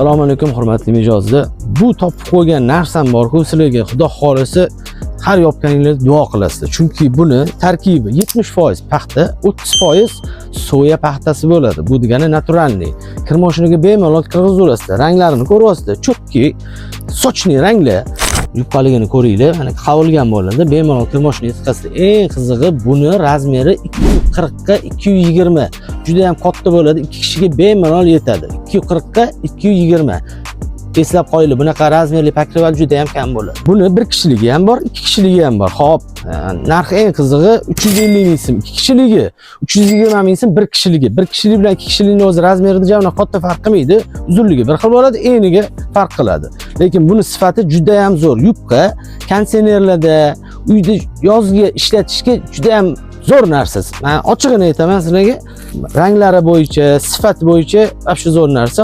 Assalomu alaykum, hurmatli mijozlar. Bu topib qo'ygan narsam bor-ku, sizlarga Xudo xolisa har yopganinglarda duo qilasizlar. Chunki buni tarkibi 70% paxta, 30% soya paxtasi bo'ladi. Bu degani натуральный. Kir moshinaga bemalol kirg'izaverasizlar. Ranglarini ko'ryapsizlar. Чёткий, сочный ranglar. Yupqaligini ko'ringlar. Mana qavilgan bo'ladi. Bemalol kir moshinaga tiqasizlar. Eng qizig'i, buni размер i 240 ga 220. Juda ham katta bo'ladi. Ikki kishiga bemalol yetadi. 240 ga 220. Eslab qo'yinglar, bunaqa размер li покрывал juda ham kam bo'ladi. Buni bir kishiligi ham bor, ikki kishiligi ham bor. Xo'p, narxi, eng qizig'i, 350 ming so'm ikki kishiligi, 320 ming so'm bir kishiligi. Bir kishilik bilan ikki kishilikning o'zi размер ida ja unaqa katta farq qilmaydi. Uzunligi bir xil bo'ladi, eniga farq qiladi. Lekin buni sifati juda ham zo'r. Yupqa, konditsionerlarda, uyda yozgi ishlatishga juda ham zo'r narsa. Men ochig'ini aytaman sizlarga, ranglari bo'yicha, sifati bo'yicha вообще zo'r narsa.